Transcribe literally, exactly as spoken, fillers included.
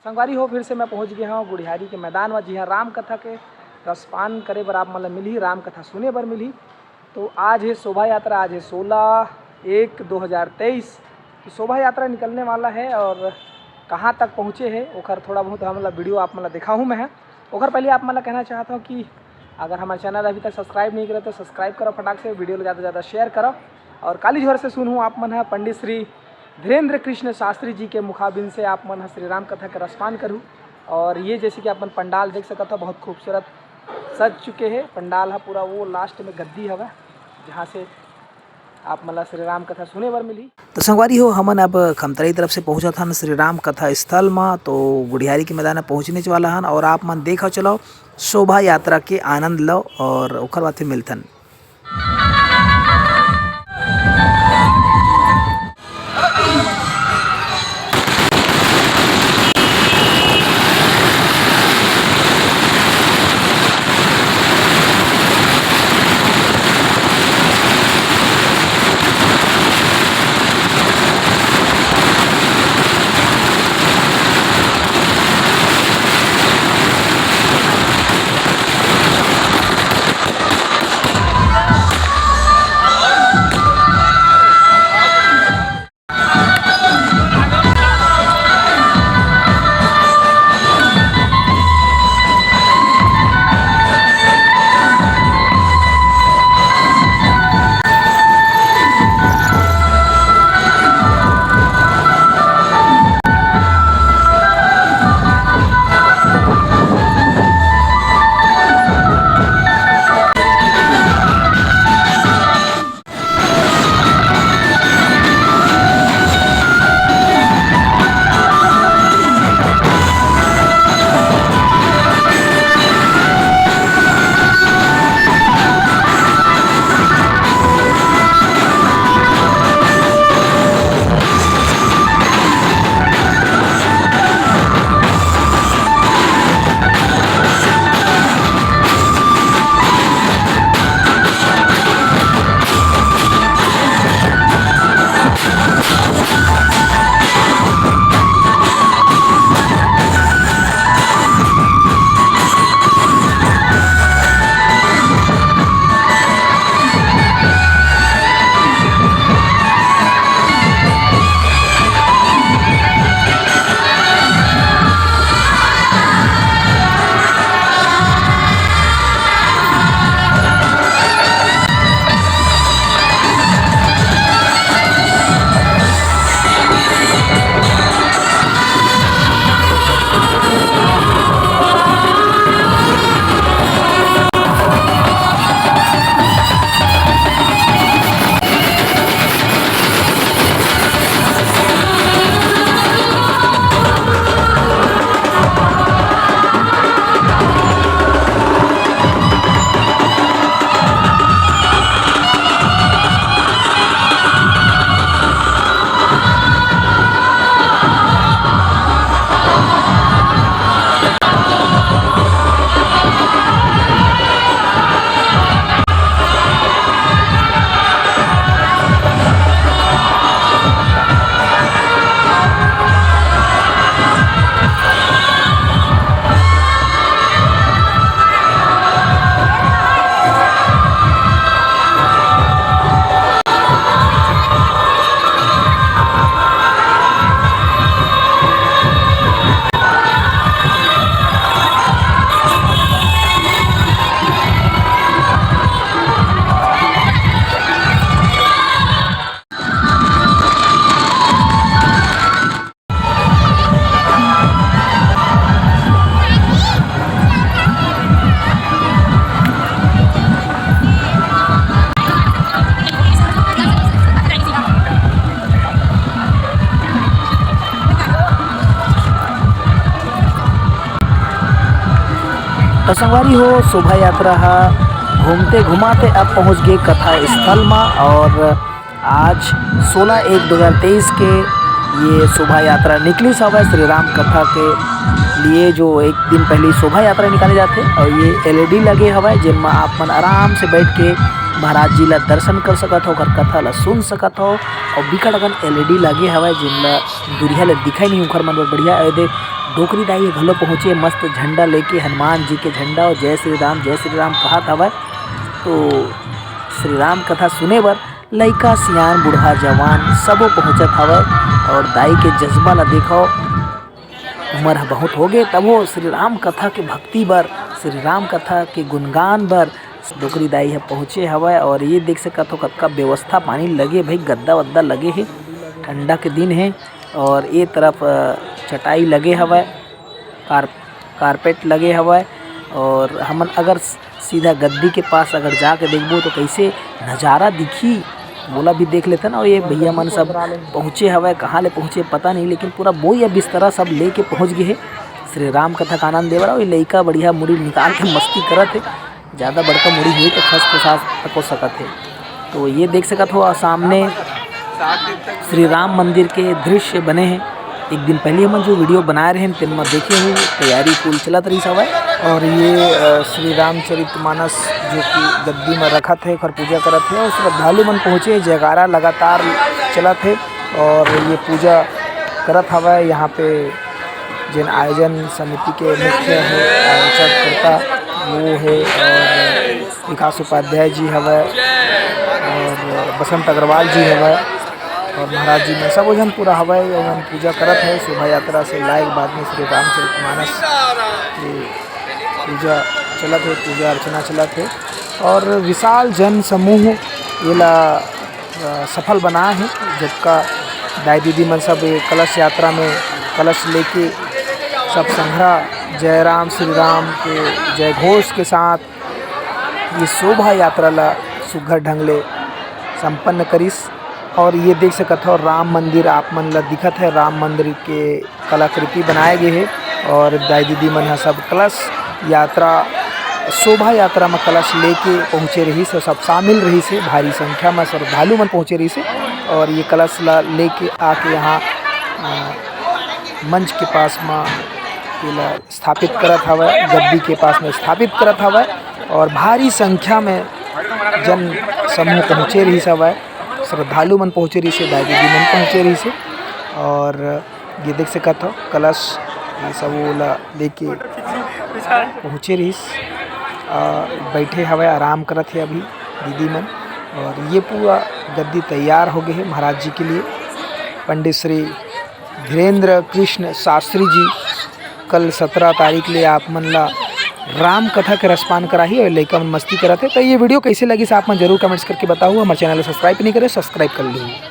संगवारी हो, फिर से मैं पहुंच गया हूं गुढ़ियारी के मैदान में, जिहां राम कथा के रसपान करे बर आप मन ल मिलही, राम कथा सुने बर मिलही। तो आज हे शोभा यात्रा, आज हे सोलह एक दो हज़ार तेईस। तो शोभा यात्रा निकलने वाला है और कहां तक पहुंचे हे, ओकर थोड़ा बहुत हमन ल video आप मन ल दिखाहूं मैं ह। ओकर पहले आप मन ल कहना चाहत हंव कि अगर हमर channel अभी तक subscribe नहीं करे तो subscribe करो फटाक से, video ल ज्यादा से ज्यादा share करो। और काली झोर से सुनहूं आप मन ह पंडित श्री धीरेंद्र कृष्ण शास्त्री जी के मुखाबिन से आप मन ह श्री राम कथा के रसपान करहू। और ये जैसे कि आप मन पंडाल देख सकत हो, बहुत खूबसूरत सज चुके हे। पंडाल ह पूरा वो last में गद्दी हवय, जहाँ से आप मन ला श्री राम कथा सुने बर मिलही। तो संगवारी हो, हमन अब खमतराई तरफ से पहुंचत हन श्री राम कथा स्थल म। तो गुढ़ियारी के मैदान म पहुंचने वाला हन और आप मन देखव चलव, शोभा यात्रा के आनंद लव और ओकर बाद फिर मिलथन। तो संगवारी हो, शोभा यात्रा ह घूमते घुमाते अब पहुंच गे कथा स्थल म। और आज सोलह एक दो हज़ार तेईस के ये शोभा यात्रा निकलिस हवय श्री राम कथा के लिए, जो एक दिन पहले शोभा यात्रा निकाले जाथे। और ये एलईडी लगे हवय, जेन म आप मन आराम से बैठ के महाराज जी ला दर्शन कर सकत हो, ओकर कथा ला सुन सकत हो। और बिकट अकन एलईडी लगे हवय, जेन ला दुरिहा ले दिखाई नहीं, उखर मन बर बढ़िया। अउ दे डोकरी दाई घलो पहुँचे मस्त झंडा लेके, हनुमान जी के झंडा, और जय श्री राम, जय श्री राम कहत हवय। तो श्री राम कथा सुने बर लइका, सियान, बूढ़ा, जवान सबो पहुँचत हवय। और दाई के जज्बा ला देखो, उमर ह बहुत हो गे, तभो श्री राम कथा के भक्ति बर, श्री राम कथा के गुणगान बर डोकरी दाई ह पहुँचे हवय। और ये देख सकत हो, कतका व्यवस्था पानी लगे भाई, गद्दा वद्दा लगे हे, ठंडा के दिन हे। और ये तरफ, अ, चटाई लगे हवय, कार-, कारपेट लगे हवय। और हमन अगर स-, सीधा गद्दी के पास अगर जाके देखबो, तो कैसे नज़ारा दिखी, मोला भी देख लेथन। और ये भैया मन सब पहुँचे हवय, कहाँ ले पहुँचे पता नहीं, लेकिन पूरा बोइया बिस्तरा सब लेके पहुँच गए हे श्री राम कथा का आनंद देवरा। और ये लइका बढ़िया मुड़ी निकाल के मस्ती करत हे, ज़्यादा बड़का मुड़ी हुई तो फस फसास तको सकत हे। तो ये देख सकत हो, सामने श्री राम मंदिर के दृश्य बने हैं। एक दिन पहले हमन जो वीडियो बनाए रहे, तेन म देखे हो, तैयारी कुल चलत रही हवय। और ये, अ, श्री रामचरित मानस जो कि गद्दी में रखत है, ओकर पूजा करत है, और श्रद्धालु मन पहुँचे, जयकारा लगातार चलत है और ये पूजा करत हवय। यहाँ पे जेन आयोजन समिति के मुख्य है, आयोजककर्ता वो है, और विकास उपाध्याय जी हवय, और बसंत अग्रवाल जी हवय, और महाराज जी में सब झन पूरा हवय। ओमन पूजा करत है, शोभा यात्रा से लाए के बाद में श्री रामचरित मानस के पूजा चलत है, पूजा अर्चना चलत है, और विशाल जन समूह एला अ, सफल बनाए हे, जतका दाई दीदी मन सब ये कलश यात्रा में कलश लेके सब संघरा जय राम श्री राम के जय घोष के साथ ये शोभा यात्रा ला सुघर ढंग ले संपन्न करिस। और ये देख सकत हो, राम मंदिर आप मन ला दिखत है, राम मंदिर के कलाकृति बनाए गे हे। और दाई दीदी मन ह सब कलश यात्रा, शोभा यात्रा म कलश लेके पहुँचे रहिस हे, सब शामिल रहिस हे, भारी संख्या म श्रद्धालु मन पहुँचे रहिस हे। और ये कलश ला लेके आके यहाँ, अ, मंच के पास म एला स्थापित करत हवय, गद्दी के पास में स्थापित करत हवय। और भारी संख्या में जन समूह पहुँचे रहिस हवय, श्रद्धालु मन पहुँचे रहिस हे, दाई दीदी मन पहुँचे रहिस हे। और ये देख सकत हो, कलश ये सब ओला लेके पहुँचे रहिस, अ, बैठे हवय, आराम करत हे अभी दीदी मन। और ये पूरा गद्दी तैयार हो गए हे महाराज जी के लिए। पंडित श्री धीरेंद्र कृष्ण शास्त्री जी कल सत्रह तारीख ले आप मन ला राम कथा के रसपान कराही और लइका मन मस्ती करत हे। तो ये वीडियो कैसे लगिस, आप मन जरूर कमेंट्स करके बताओ। हमारे चैनल ला सब्सक्राइब नहीं करे, सब्सक्राइब कर लीजिए।